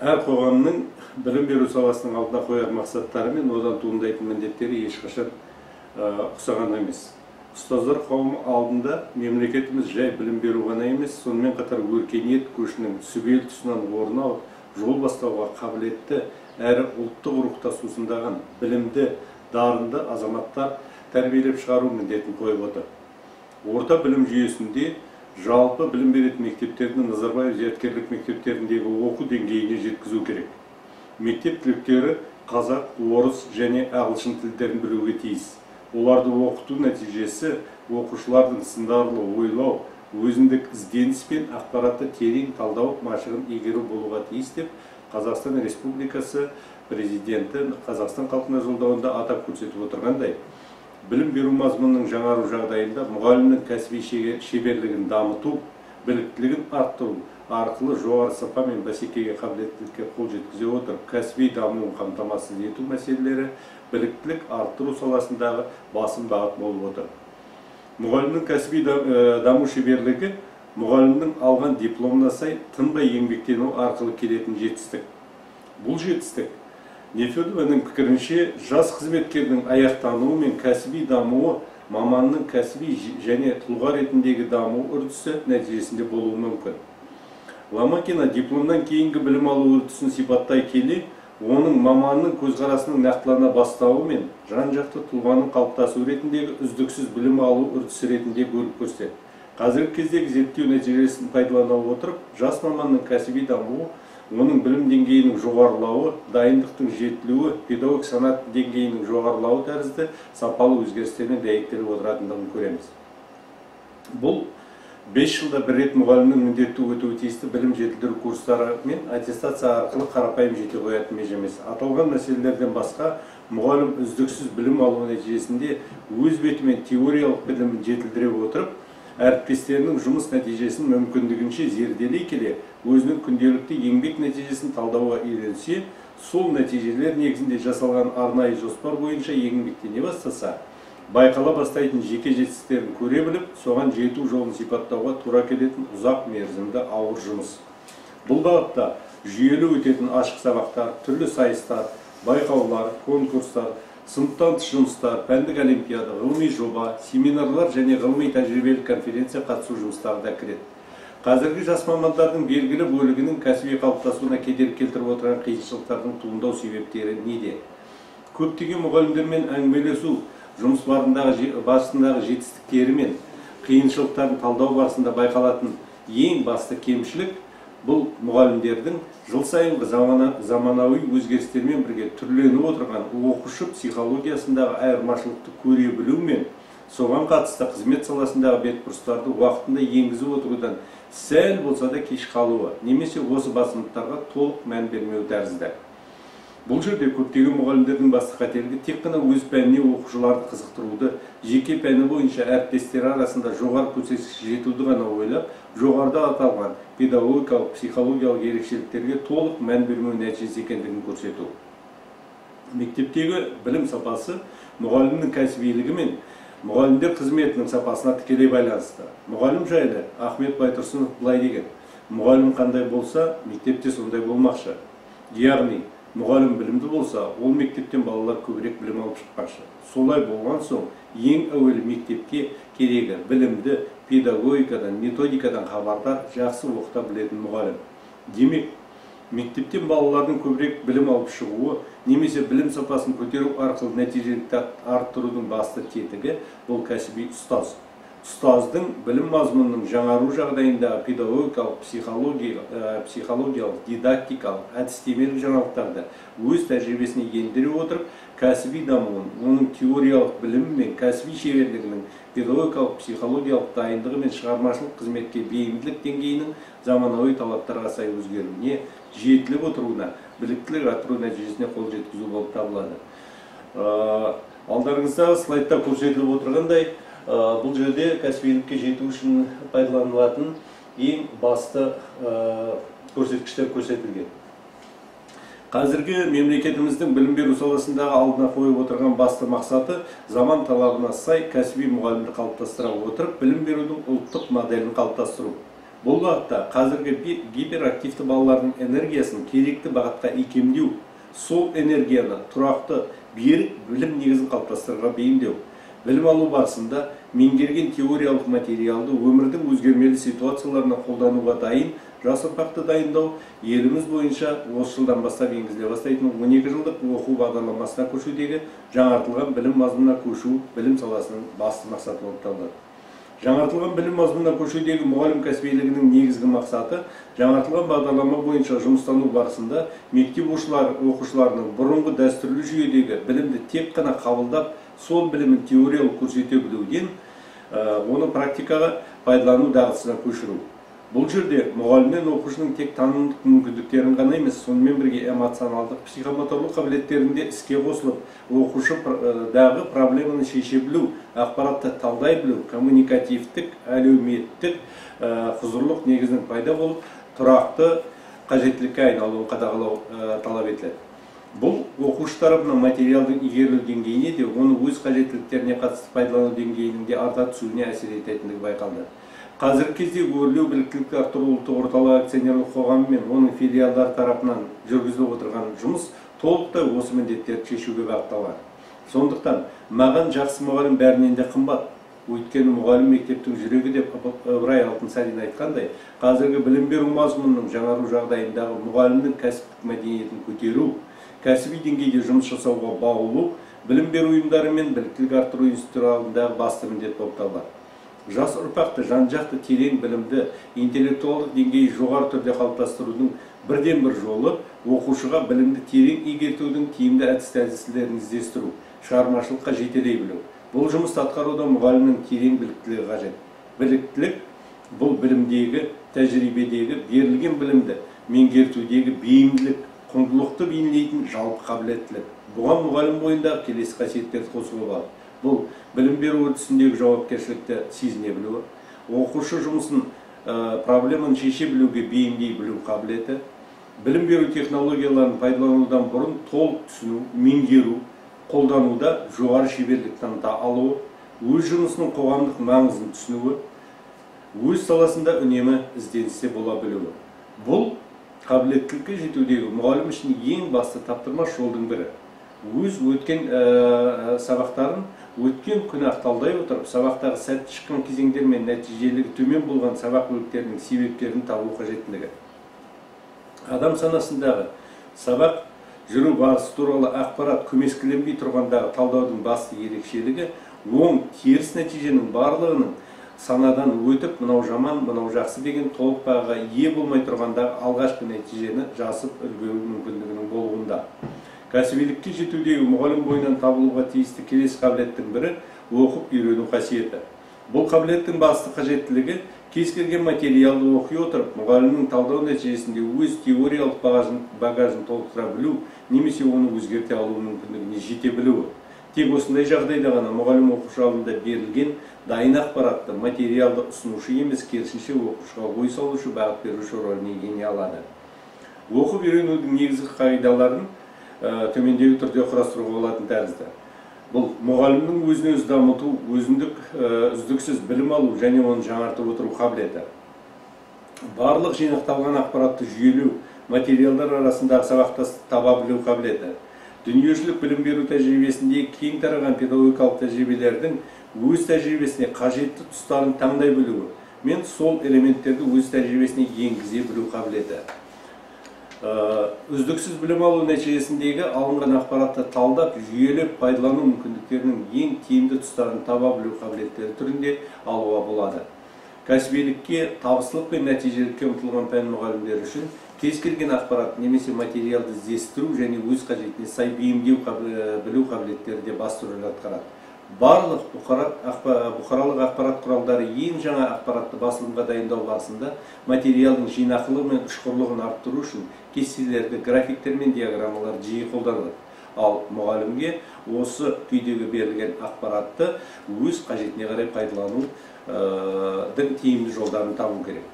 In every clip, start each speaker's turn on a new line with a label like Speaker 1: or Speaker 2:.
Speaker 1: Әр қоғамның білім беру саласының алдына қояр мақсаттары мен одан туындайтын міндеттері ешқашан ұқсаған емес. Ұстаздар қауымы алдында мемлекетіміз жай білім беру ғана емес, сонымен қатар өркениет көшінің сүбелі тұсынан орын алып, жол бастауға қабілетті, әрі ұлттық рухта сусындаған білімді, дарынды азаматтар тәрбиелеп шығару міндетін қойып отыр. Орта білім жүйесінде жалпы білім беретін мектептердің Назарбаев зияткерлік мектептеріндегі оқу деңгейіне жеткізу керек. Мектеп түлектері қазақ, орыс және ағылшын тілдерін білуге тиіс. Оларды оқыту нәтижесі оқушылардың сындарлы ойлау, өзіндік ізденіс пен ақпаратты терең талдау машығын игеру болуға тиіс деп Қазақстан Республикасы Президенті Қазақстан халқына жолдауында атап көрсетіп отырғандай, білім беру мазмұнының жаңару жағдайында мұғалімнің кәсіби шеберлігін дамыту, біліктілігін арттыру арқылы жоғары сапа мен бәсекеге қабілеттілікке қол жеткізе отырып, кәсіби дамуын қамтамасыз ету мәселелері біліктілік арттыру саласындағы басым бағыт болып отыр. Мұғалімнің кәсіби даму шеберлігі мұғалімнің алған дипломына сай тынбай еңбектену арқылы келетін жетістік. Бұл жетістік Нефедованың пікірінше, жас қызметкердің аяқтануы мен кәсіби дамуы маманның кәсіби және тұлға ретіндегі даму үрдісі нәтижесінде болуы мүмкін. Ломакина дипломнан кейінгі білім алу үрдісін сипаттай келе, оның маманның көзқарасының нақтылана бастауы мен жан-жақты тұлғаның қалыптасуы ретіндегі үздіксіз білім алу үрдісі ретінде бөліп көрсетеді. Қазіргі кездегі зерттеу нәтижесін пайдалана отырып, жас маманның кәсіби дамуы, оның білім деңгейінің жоғарылауы, дайындықтың жетілуі, педагог санат деңгейінің жоғарылауы тәрізді сапалы өзгерістермен дәйектеліп отыратындығын көреміз. Бұл 5 жылда бір рет мұғалімнің міндетті өтуі тиісті білім жетілдіру курстары мен аттестация арқылы қарапайым жете қоятын меже емес. Аталған мәселелерден басқа мұғалім үздіксіз білім алу нәтижесінде өз бетімен теориялық білімін жетілдіре отырып, әріптестерінің жұмыс нәтижесін мүмкіндігінше зерделей келе, өзінің күнделікті еңбек нәтижесін талдауға үйренсе, сол нәтижелер негізінде жасалған арнайы жоспар бойынша еңбектене бастаса, байқала бастайтын жеке жетістіктерін көре біліп, соған жету жолын сипаттауға тура келетін ұзақ мерзімді ауыр жұмыс. Бұл бағытта жүйелі өтетін ашық сабақтар, түрлі сайыстар, байқаулар, конкурстар, сыныптан тыс жұмыстар, пәндік олимпиада, ғылыми жоба, семинарлар және ғылыми тәжірибелік конференция қатысу жұмыстары да кіреді. Қазіргі жас мамандардың белгілі бөлігінің кәсіби қалыптасуына кедергі келтіріп отырған қиыншылықтардың туындау себептері неде? Көптеген мұғалімдермен әңгімелесу жұмыс барысындағы жетістіктері мен қиыншылықтарын талдау барысында байқалатын ең басты кемшілік бұл мұғалімдердің жыл сайынғы заманауи өзгерістермен бірге түрленіп отырған оқушы психологиясындағы айырмашылықты көре білу мен соған қатысты қызмет саласындағы бетбұрыстарды уақытында енгізіп отырудан сәл болса да кеш қалуы немесе осы басымдықтарға толық мән бермеу тәрізді. Бұл жерде көптеген мұғалімдердің басты қателігі тек қана өз пәніне оқушыларды қызықтыруды, жеке пәні бойынша әріптестері арасында жоғары көрсеткішке жетуді ғана ойлап, жоғарыда аталған педагогикалық, психологиялық ерекшеліктерге толық мән бермеу нәтижесі екендігін көрсету. Мектептегі білім сапасы мұғалімнің кәсібилігі мен мұғалімдер қызметінің сапасына тікелей байланысты. Мұғалім жайлы Ахмет Байтұрсынов былай деген: мұғалім қандай болса, мектепте сондай болмақшы. Яғни мұғалім білімді болса, ол мектептен балалар көбірек білім алып шықпақшы. Солай болған соң, ең әуелі мектепке керегі білімді, педагогикадан, методикадан хабардар, жақсы оқыта білетін мұғалім. Демек, мектептен балалардың көбірек білім алып шығуы немесе білім сапасын көтеру арқылы нәтижелікті арттырудың басты тетігі бұл кәсіби ұстаз. Ұстаздың білім мазмұнының жаңару жағдайындағы педагогикалық, психологиялық, дидактикалық, әдістемелік жаңалықтарды өз тәжірибесіне ендіре отырып, кәсіби дамуын, оның теориялық білімі мен кәсіби шеберлігінің, педагогикалық, психологиялық дайындығы мен шығармашылық қызметке бейімділік деңгейінің заманауи талаптарға сай өзгеруіне, жетіліп отыруына, біліктілік арттыру нәтижесіне қол жеткізу болып табылады. Алдарыңыздағы слайдта көрсетіліп отырғандай, бұл жерде кәсібилікке жету үшін пайдаланылатын ең басты көрсеткіштер көрсетілген. Қазіргі мемлекетіміздің білім беру саласындағы алдына қойып отырған басты мақсаты заман талабына сай кәсіби мұғалімді қалыптастыра отырып, білім берудің ұлттық моделін қалыптастыру. Бұл бағытта қазіргі гиперактивті балалардың энергиясын керекті бағытқа икемдеу, сол энергияны тұрақты, берік білім негізін қалыптастыруға бейімдеу. Білім алу барысында меңгерген теориялық материалды өмірдің өзгермелі ситуацияларына қолдануға дайын жас ұрпақты дайындау еліміз бойынша осы жылдан бастап енгізіле бастайтын 12 жылдық оқу бағдарламасына көшудегі жаңартылған білім мазмұнына көшу білім саласының басты мақсаты болып табылады. Жаңартылған білім мазмұнына көшудегі мұғалім кәсібилігінің негізгі мақсаты жаңартылған бағдарлама бойынша жұмыстану барысында мектеп оқушыларының бұрынғы дәстүрлі жүйедегі білімді тек қана қабылдап, сол білімін теориялық көрсете білуден, оны практикаға пайдалану дағдысына көшіру. Бұл жерде мұғалімнен оқушының тек танымдық мүмкіндіктерін ғана емес, сонымен бірге эмоционалдық, психомоторлық қабілеттерін де іске қосылып, оқушыдағы проблеманы шеше білу, ақпаратты талдай білу, коммуникативтік, әлеуметтік құзырлық негізінің пайда болып, тұрақты қажеттілікке айналуын қадағалау талап етіледі. Бұл оқушы тарапынан материалдың игерілу деңгейіне де, оны өз қажеттіліктеріне қатысты пайдалану деңгейінің де арта түсуіне әсер ететіндігі байқалды. Қазіргі кезде Өрлеу біліктілікті арттыру ұлттық орталығы акционерлік қоғамы мен оның филиалдары тарапынан жүргізіліп отырған жұмыс толықтай осы міндеттерді шешуге бағытталған. Сондықтан маған жақсы мұғалім бәрінен де қымбат. Өйткені мұғалім мектептің жүрегі деп Ыбырай Алтынсарин айтқандай, қазіргі білім беру мазмұнының жаңару жағдайындағы мұғалімнің кәсіптік мәдениетін көтеру, кәсіби деңгейде жұмыс жасауға баулу, білім беру ұйымдары мен біліктілік арттыру институттары алдындағы басты міндет болып табылады. Жас ұрпақты жан-жақты терең білімді, интеллектуалдық деңгейі жоғары түрде қалыптастырудың бірден-бір жолы оқушыға білімді терең игертудің тиімді әдіс-тәсілдерін іздестіру, шығармашылыққа жетелей білу. Бұл жұмысты атқаруда мұғалімнің терең біліктілігі қажет. Біліктілік бұл білімдегі, тәжірибедегі, берілген білімді меңгертудегі бейімділік, құндылықты бейнелейтін жалпы қабілеттілік. Бұған мұғалім бойындағы келесі қасиеттерді қосуға болады. Бұл білім беру үрдісіндегі жауапкершілікті сезіне білуі, оқушы жұмысын, проблеманы шеше білуге бейімдей білу қабілеті, білім беру технологияларын пайдаланудан бұрын толық түсіну, меңгеру, қолдануда жоғары шеберлік таныта алуы, өз жұмысының қоғамдық маңызын түсінуі, өз саласында үнемі ізденісте бола білуі. Бұл қабілеттілікке жетудегі мұғалім үшін ең басты таптырмас жолдың бірі. Өз өткен сабақтарын өткен күні талдай отырып, сабақтағы сәтті шыққан кезеңдер мен нәтижелігі төмен болған сабақ бөліктерінің себептерін табу қажеттілігі. Адам санасындағы сабақ жүру барысы туралы ақпарат көмескіленбей тұрғандағы талдаудың басты ерекшелігі оң теріс нәтиженің барлығының санадан өтіп, мынау жаман, мынау жақсы деген толық бағаға ие болмай тұрғандағы алғашқы нәтижені жасып үлгеру мүмкіндігінің болуында. Кәсібилікке жетудегі мұғалім бойынан табылуға тиісті келесі қабілеттің бірі оқып үйрену қасиеті. Бұл қабілеттің басты қажеттілігі кез келген материалды оқи отырып, мұғалімнің талдау нәтижесінде өз теориялық багажын толықтыра білу немесе оны өзгерте алу мүмкіндігіне жете білуі. Тек осындай жағдайда ғана мұғалім оқушы алдында берілген дайын ақпаратты, материалды ұсынушы емес, керісінше оқушыға ой салушы, бағыт беруші рөліне ене алады. Оқып үйренудің негізгі қағидаларын төмендегі түрде құрастыруға болатын тәрізді. Бұл мұғалімнің өзін өзі дамыту, өзіндік үздіксіз білім алу және оны жаңартып отыру қабілеті. Барлық жинақталған ақпаратты жүйелеу, материалдар арасындағы сабақтастықты таба білу қабілеті. Дүниежүзілік білім беру тәжірибесінде кең тараған педагогикалық тәжірибелердің өз тәжірибесіне қажетті тұстарын таңдай білуі мен сол элементтерді өз тәжірибесіне енгізе білу қабілеті. Үздіксіз білім алу нәтижесіндегі алынған ақпаратты талдап, жүйелеп пайдалану мүмкіндіктерінің ең тиімді тұстарын таба білу қабілеттері түрінде алуға болады. Кәсібилікке, табыстылық пен нәтижелікке ұмтылған пән мұғалімдері үшін кез келген ақпарат немесе материалды іздестіру және өз қажетіне сай бейімдеу білу қабілеттері де басты рөл атқарады. Барлық бұқаралық ақпарат құралдары ең жаңа ақпаратты басылымға дайындау барысында материалдың жинақылығы мен ұшқырлығын арттыру үшін кестелерді, графиктер мен диаграммалар жиі қолданылады. Ал мұғалімге осы күйдегі берілген ақпаратты өз қажетіне қарай пайдаланудың тиімді жолдарын табу керек.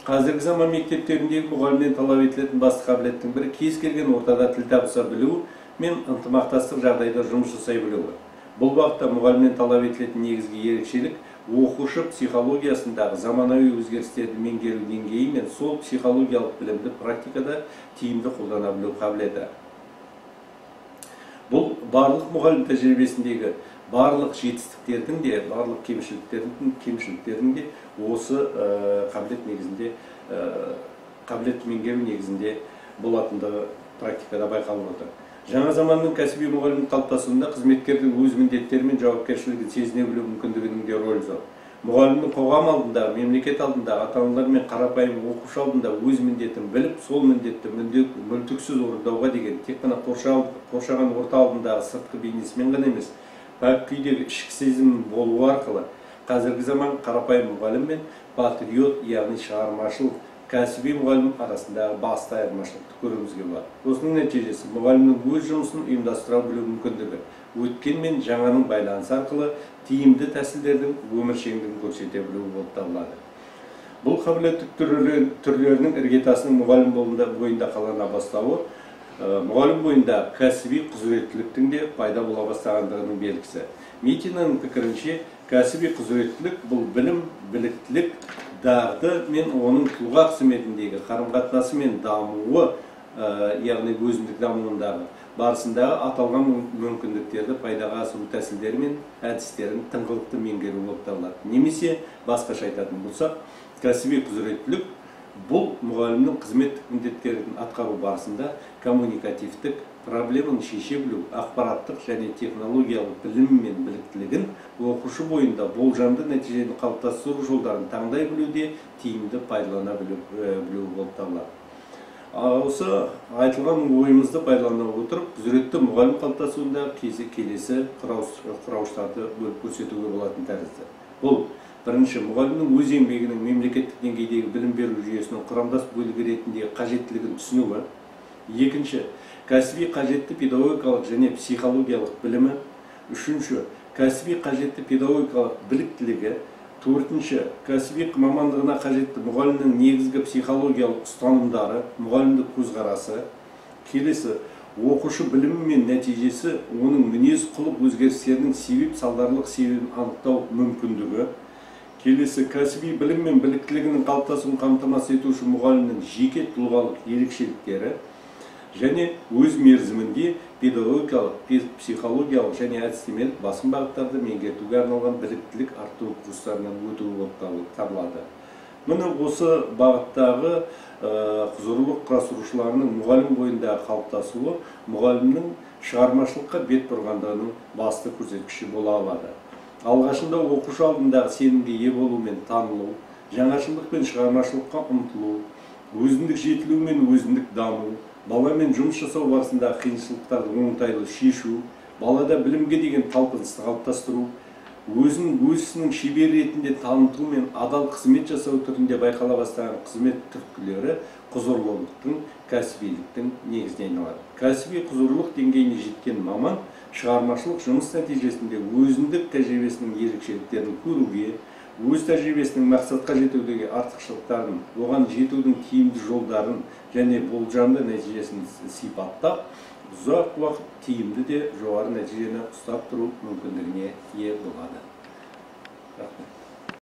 Speaker 1: Қазіргі заман мектептеріндегі мұғалімнен талап етілетін басты қабілеттің бірі кез келген ортада тіл табыса білу мен ынтымақтастық жағдайда жұмыс жасай білуі. Бұл бағытта мұғалімнен талап етілетін негізгі ерекшелік Оқушы психологиясындағы заманауи өзгерістерді меңгеру деңгейі мен сол психологиялық білімді практикада тиімді қолдана білу қабілеті. Бұл барлық мұғалім тәжірибесіндегі барлық жетістіктердің де, барлық кемшіліктердің де осы қабілет негізінде, қабілет меңгеру негізінде болатындығы практикада байқалып отыр. Жаңа заманның кәсіби мұғалімнің қалыптасуында қызметкердің өз міндеттері мен жауапкершілігін сезіне білу мүмкіндігінің де рөлі зор. Мұғалімнің қоғам алдында, мемлекет алдында, ата-аналар мен қарапайым оқушы алдында өз міндетін біліп, сол міндетті мүлтіксіз орындауға деген тек қана қоршаған орта алдындағы сыртқы бейнесімен ғана емес, пәк күйдегі ішкі сезімінің болуы арқылы қазіргі заман қарапайым мұғалім мен патриот, яғни шығармашыл кәсіби мұғалім арасындағы басты айырмашылықты көруімізге болады. Осының нәтижесі мұғалімнің өз жұмысын ұйымдастыра білу мүмкіндігі, өткен мен жаңаның байланысы арқылы тиімді тәсілдердің өміршеңдігін көрсете білуі болып табылады. Бұл қабілеттік түрлерінің іргетасының мұғалім бойында қалана бастауы, мұғалім бойында кәсіби құзыреттіліктің де пайда бола бастағандығының белгісі. Митинаның пікірінше, кәсіби құзыреттілік бұл білім, біліктілік, дағды мен оның тұлға қызметіндегі қарым-қатынасы мен дамуы, яғни өзіндік дамуындағы барысындағы аталған мүмкіндіктерді пайдаға асыру тәсілдері мен әдістерін тыңғылықты меңгеру болып табылады. Немесе басқаша айтатын болсақ, кәсіби құзыреттілік бұл мұғалімнің қызметтік міндеттерін атқару барысында коммуникативтік проблеманы шеше білу, ақпараттық және технологиялық білім мен біліктілігін оқушы бойында болжамды нәтижені қалыптастыру жолдарын таңдай білуде тиімді пайдалана білу болып табылады. Осы айтылған ойымызды пайдалана отырып, құзыретті мұғалім қалыптасуында келесі құрауыштарды бөліп көрсетуге болатын тәрізді. Бұл бірінші, мұғалімнің өз еңбегінің мемлекеттік деңгейдегі білім беру жүйесінің құрамдас бөлігі ретінде қажеттілігін түсінуі. Екінші, кәсіби қажетті педагогикалық және психологиялық білімі. Үшінші, кәсіби қажетті педагогикалық біліктілігі. Төртінші, кәсіби мамандығына қажетті мұғалімнің негізгі психологиялық ұстанымдары, мұғалімдік көзқарасы. Келесі, оқушы білімі мен нәтижесі, оның мінез-құлық өзгерістерінің себеп салдарлық себебін анықтау мүмкіндігі. Келесі, кәсіби білім мен біліктілігінің қалыптасуын қамтамасыз етуші мұғалімнің жеке тұлғалық ерекшеліктері және өз мерзімінде педагогикалық, психологиялық және әдістемелік басым бағыттарды меңгертуге арналған біліктілік арттыру курстарынан өтуі болып табылады. Міне осы бағыттағы құзырлық құрастырушыларының мұғалім бойындағы қалыптасуы мұғалімнің шығармашылыққа бет бұрғандығының басты көрсеткіші бола алады. Алғашында оқушы алдындағы сенімге ие болу мен танылу, жаңашылдық пен шығармашылыққа ұмтылу, өзіндік жетілу мен өзіндік даму, баламен жұмыс жасау барысындағы қиыншылықтарды оңтайлы шешу, балада білімге деген талпынысты қалыптастыру, өзін өз ісінің шебері ретінде таныту мен адал қызмет жасау түрінде байқала бастаған қызмет түрткілері құзырлылықтың, кәсібиліктің негізіне айналады. Кәсіби құзырлылық деңгейіне жеткен маман шығармашылық жұмыс нәтижесінде өзіндік тәжірибесінің ерекшеліктерін көруге, өз тәжірибесінің мақсатқа жетудегі артықшылықтарын, оған жетудің тиімді жолдарын және болжамды нәтижесін сипаттап, ұзақ уақыт тиімді де жоғары нәтижені ұстап тұру мүмкіндігіне ие болады. Рахмет.